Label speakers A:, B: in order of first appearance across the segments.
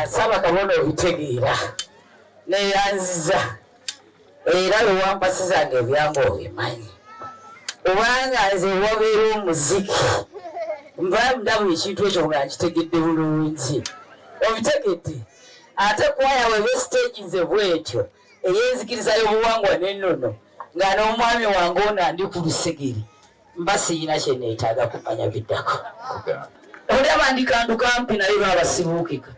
A: Ssaabakabona obitegeera neyanziza era lwewampasizanga ebyange obimanyi kubanga nze wabeera omuziki nva ndaba ekintu ekyo nga nkitegedde bulungi obitegedde ate kwaya weba siteegi nze bwetyo ey'enzikiriza y'obuwangwa n'ennono nga n'omwami wange ono andi ku lusegere mba siyina kye neetaaga kumanya biddako. Olaba ndi kantu kampi naye baaba sibuukika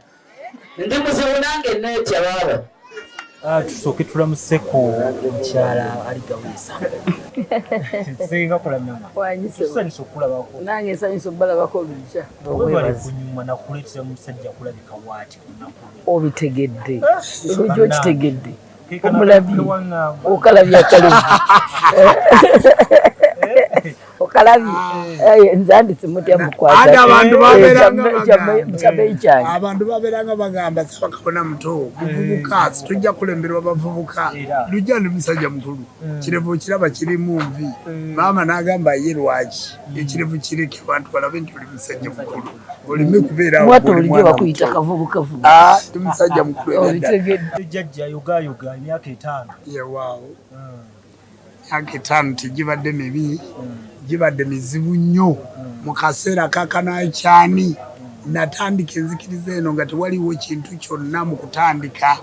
A: ndi muzibu nange neetya baaba.
B: Tusooke tulamuseko omukyala Aligaweesa. Senga Kulanama. Tusanyusa okukulabako.
C: Nange nsanyusa okubalabako Lujja.
B: Webale kunyuma nakuleetera musajja kulabika waati lunaku lwe.
C: Obitegedde Lujja, okitegedde, omulabye, okalabye akalevu, okalabye. Nze andi simutya.
D: Ate abantu babeeranga bagamba
C: Kyabeeyi kyange.
D: Abantu babeeranga bagamba Ssaabakabona muto, muvubuka, tujja kulemberwa bavubuka. Lujja ndi musajja mukulu, kirevu kiraba kirimu nvi. Maama n'agamba ye lwaki ekirevu kireke abantu balabe nti oli musajja mukulu, oleme kubeera
C: Mwattu bulijjo bakuyita kavubuka vubuka.
D: Ah, ndi musajja mukulu era ddala.
C: Obitegedde.
B: Jjajja yogayoga emyaka 5.
D: Yewaawo, myaka 5 tegibadde mibi, gibadde mizibu nnyo. Mu kaseera kakanakyani natandika enzikiriza eno nga tewaliwo kintu kyonna. Mu kutandika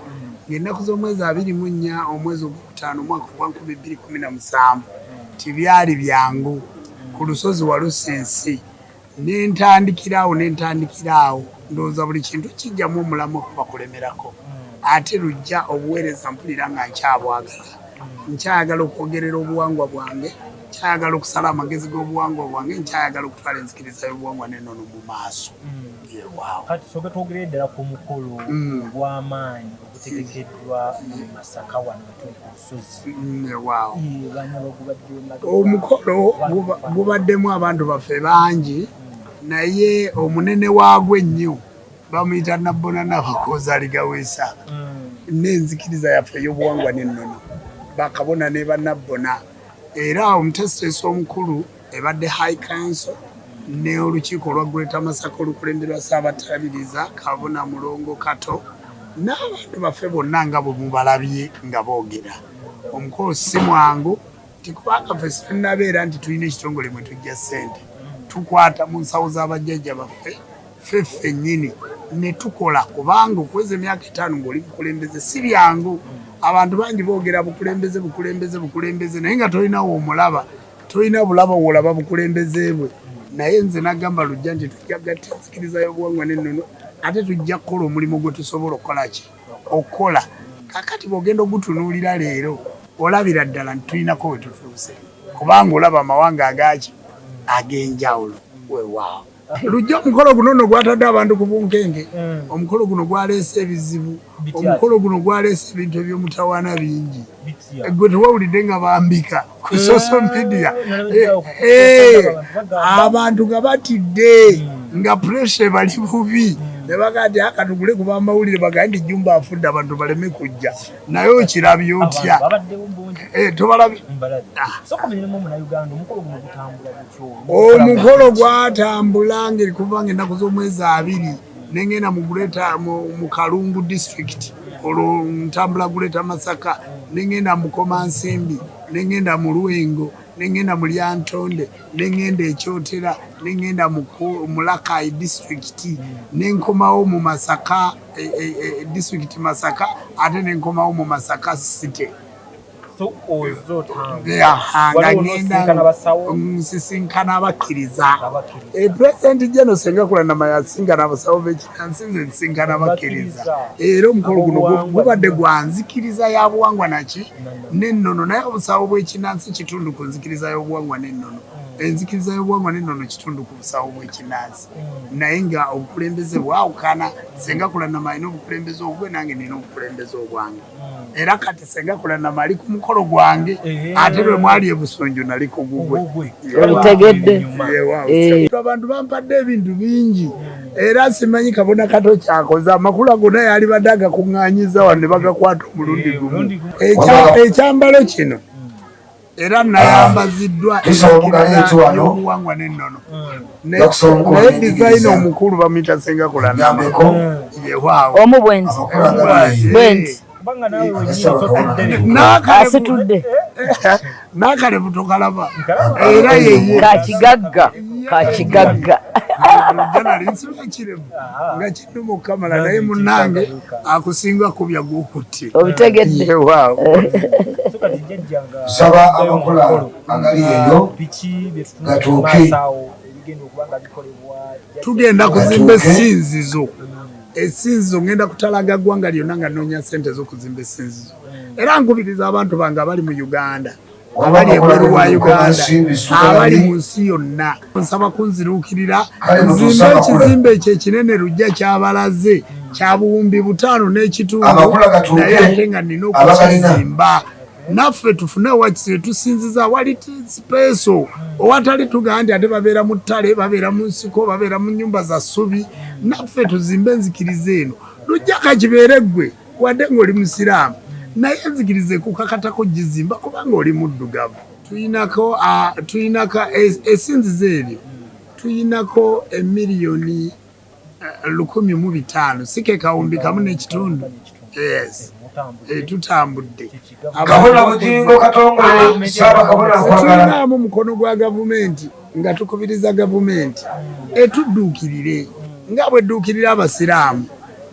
D: ng'ennaku z'omwezi 24 omwezi ogwokutaano omwaka ogwa 2017, tibyali byangu ku lusozi Walusinsi. Nentandikiraawo, nentandikiraawo. Ndowooza buli kintu kijjamu omulamwa kuba kulemerako. Ate Lujja, obuweereza mpulira nga nkyabwagala, nkyayagala okwogerera obuwangwa bwange, nkyayagala okusala amagezi g'obuwangwa bwange, nkyayagala okutwala enzikiriza y'obuwangwa n'ennono mu maaso. Yewaawo.
B: Kati tusooke twogere ddala ku mukolo ogw'amaanyi ogutegekeddwa mu Masaka wano wetuli ku lusozi.
D: Yewaawo.
B: Bani abagubadde emabega?
D: Omukolo gubaddemu abantu baffe bangi, naye omunene waagwo ennyo bamuyita Nabbona Nabakooza Aligaweesa n'enzikiriza yaffe ey'obuwangwa n'ennono, bakabona ne bannabbona. Era omuteesiteesi omukulu ebadde High Council ne olukiiko olwa Greater Masaka olukulemberwa Ssaabatabiriza Kabona Mulongo Kato n'abantu baffe bonna nga bwe mubalabye nga boogera. Omukolo si mwangu nti kubanga ffe situnnabeera nti tulina ekitongole mwe tujja ssente, tukwata mu nsawo z'abajjajja baffe ffe ffennyini ne tukola, kubanga okuweza emyaka 5 ng'oli bukulembeze si byangu. Abantu bangi boogera bukulembeze, bukulembeze, bukulembeze, naye nga tolinawo omulaba, tolina bulaba wolaba bukulembeze bwe. Naye nze nagamba Lujja nti tujja gatta enzikiriza y'obuwangwa n'ennono, ate tujja kukola omulimu gwe tusobola okukola ki okukola. Kakati bw'ogenda ogutunuulira leero, olabira ddala nti tulinako we tutuuse, kubanga olaba amawanga agaki ag'enjawulo. Weewaawo Lujja, omukolo guno nno gwatadde abantu ku bunkenke. Omukolo guno gwaleese ebizibu, omukolo guno gwaleese ebintu ebyomutawaana bingi. Gwe tewawulidde nga bambika ku social media, abantu nga batidde, nga pressure bali bubi, ne bagaa nti akatugule ku bamawulire bagaye nti Jumba afudde, abantu baleme kujja. Naye okirabye otya? Tobalabye? Omukolo gwatambula ngeri kuva nga ennaku z'omwezi 20 nengenda mu Greater mu Kalungu District. Olwo ntambula Greater Masaka, nengenda mu Komansimbi, nengenda mu Lwengo, nengenda mu Lyantonde, nengenda Ekyotera, nengenda mu Rakai District, nenkomawo mu Masaka District Masaka, ate nenkomawo mu Masaka City. Nga ngenda nsisinkana abakkiriza. President General Senga Kulanama yasinkana abasawo b'ekinansi, nze nsinkana abakkiriza. Era omukolo guno gubadde gwa nzikiriza ya buwangwa naki n'ennono, naye obusawo bw'ekinansi kitundu ku nzikiriza y'obuwangwa n'ennono. Enzikiriza y'obuwangwa n'ennono kitundu ku busawo bw'ekinansi, naye nga obukulembeze bwawukana. Senga Kulanama alina obukulembeze obubwe, nange nina obukulembeze obwange. Era kati Senga Kulanama ali ku mukolo gwange, ate lwe mwali ebusunju nali ku gugwe.
C: Obitegedde.
D: Abantu bampadde ebintu bingi. Era simanyi kabona kato kyakoze, amakula gonna yalibadde agakuŋŋaanyiza wano ne bagakwata omulundi gumu. Ekyambalo kino era nayambaziddwa y'obuwangwa n'ennono, naye dizayina omukulu bamuyita Senga Kulanama yewaawo.
C: Omu bwenti bwenti asitudde
D: n'akalevu tokalaba era yeye
C: kakigagga kakigagga
D: nali nsiba ekirevu nga kinuma okukamala, naye munnange akusinga kubya gw'okutte.
C: Obitegedde.
D: Yewaawo.
E: Nsaba amakula agali eyo gatuuke.
D: Tugenda kuzimba essinzizo. Essinzizo ngenda kutalaga ggwanga lyonna nga nnoonya ssente z'okuzimba essinzizo. Era nkubiriza abantu bange abali mu Uganda, abali ebweru wa Uganda, abali mu nsi yonna, nsaba kunziruukirira nzimbe ekizimbe ekyo ekinene Lujja kyabalaze kya 5000 n'ekitundu, naye ate nga nnina okukizimba. Naffe tufune wakisire tusinziza awali sipeeso owatali tugamba nti ate babeera mu ttale, babeera mu nsiko, babeera mu nnyumba za ssubi. Naffe tuzimbe enzikiriza eno. Lujja kakibeere ggwe wadde ng'oli musiraamu, naye enzikiriza ekukakatako gizimba kubanga oli muddugavu. Tuyinako tuyinako essinzizo eryo, tuyinako emiliyoni 1,005, si ke kawumbi kamu n'ekitundu. Yes, tutambudde.
E: Kabona Bugingo Katongole, Ssaabakabona nkwagala.
D: Tulinaamu mukono gwa gavumenti nga tukubiriza gavumenti etudduukirire nga bwedduukirira abasiraamu.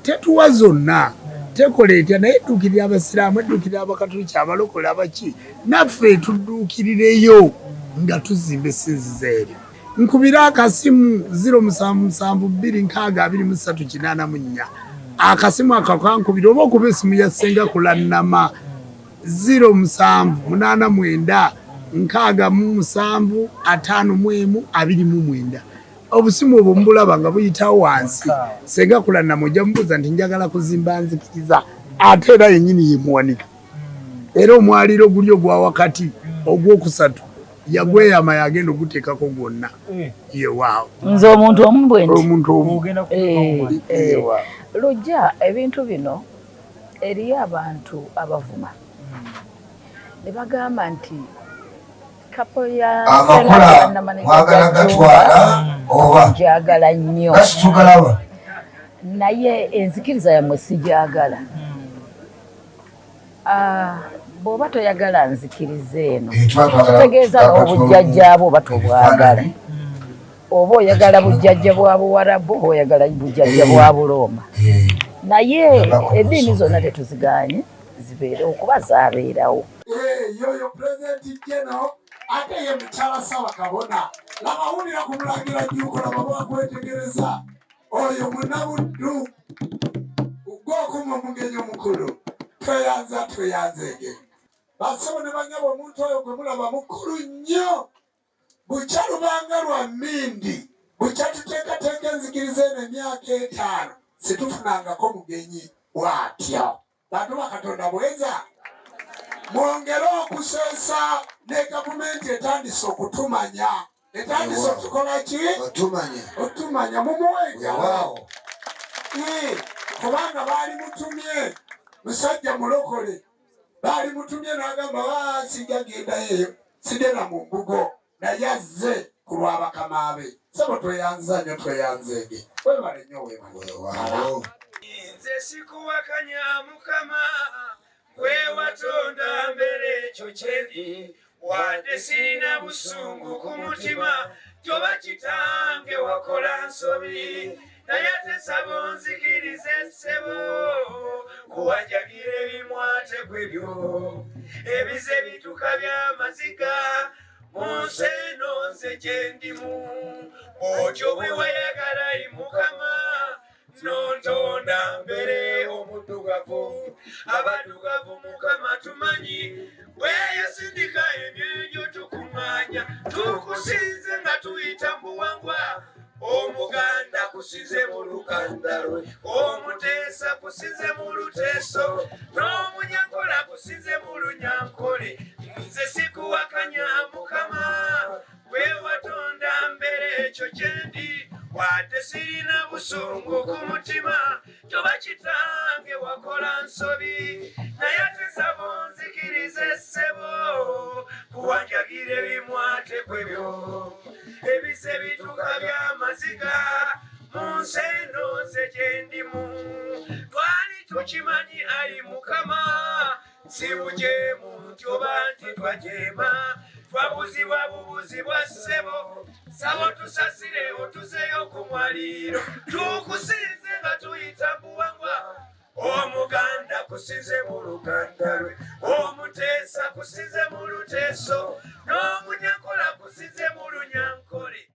D: Tetuwa zonna, tekola etya, naye edduukirira abasiraamu, edduukirira abakatuliki, abalokole, abaki, naffe etudduukirireyo nga tuzimba essinzizo eryo. Nkubira akasimu 0772 623 84. Akasimu ako kankubira, oba okuba esimu ya Ssenga Kulannama 0789 67 51 29. Obusimu obwo mbulaba nga buyitawo wansi. Ssenga Kulannama ojja mubuuza nti njagala kuzimba nzikiriza, ate era yennyini ye muwanika. Era omwaliiro guli ogwa wakati ogwokusatu yagweyama, yagenda oguteekako gwonna. Yewaawo.
C: Nze omuntu omu bwenti.
D: Omuntu omu.
C: Lujja ebintu bino eriyo abantu abavuma ne bagamba nti kapo ya
E: Amakula mwagala gatwala oba
C: njagala nnyo,
E: gasitugalaba.
C: naye enzikiriza yammwe sijagala. Bw'oba toyagala nzikiriza eno, kitegeeza n'obujjajjaabwo oba tobwagala, oba oyagala bujjajja bwa Buwarabu oba oyagala bujjajja bwa Burooma, naye eddiini zonna tetuzigaanye zibeerewo kuba zaabeerawo.
D: Yoyo Pulezidenti General, ate ye mukyala Ssaabakabona. Laba wulira ku mulangira Jjuuko, laba bwakwetegereza oyo munnabuddu gw'okuma omugenyi omukulu. Tweyanza tweyanzeege bassebo ne bannyabo. Omuntu oyo gwe mulaba mukulu nnyo, bukya lubanga lwa mmindi, bukya tuteekateeka enzikiriza eno emyaka 5 situfunangako mugenyi bw'atyo. Bantu ba Katonda, bweza mwongere okuseesa ne gavumenti etandise okutumanya, etandise otukola ki? Otumanya. Mumuwe engalo, kubanga baali mutumye musajja mulokole, baali mutumye n'agamba sijja gendayo, sigenda mu mbugo, naye azze ku lw'abakama be. Sebo tweyanza nnyo, tweyanzeege, webale nnyo, webale.
F: Nze sikuwakanya Mukama, gwe watonda mbere ekyo kyendi, wadde sirina busungu ku mutima, toba kitange wakola nsobi, naye ate saba onzikirize ssebo kuwanjagira ebimwate kwebyo ebize bituka by'amaziga mu nsi eno nze gye ndimu. Otyo bwe wayagala Mukama nontonda mbere omuddugavu, abaddugavu Mukama tumanyi bwe yasindika emyoyo gyo tukuŋŋaanya tukusinze nga tuyita mu buwangwa. Omuganda kusinze mu luganda lwe, omuteesa kusinze mu luteeso, n'omunyankola kusinze mu lunyankole. Nze sikuwakanya Mukama, gwe watonda mbere ekyo kyendi, wadde sirina busungu. mutima toba kitange wakola nsobi naye ate sabo nzikirize ssebo kuwanjagira ebimwate kwebyo ebise bituka by'amaziga mu nsi eno nze gye ndimu twali tukimanyi ayi Mukama si bujeemu nti oba nti twajeema twabuzibwa bubuzibwa ssebo sabo tusasire otuzeeyo ku mwaliiro tukusinze nga tuyita buwangwa Omuganda kusinze mu Luganda lwe, Omuteesa kusinze mu Luteeso.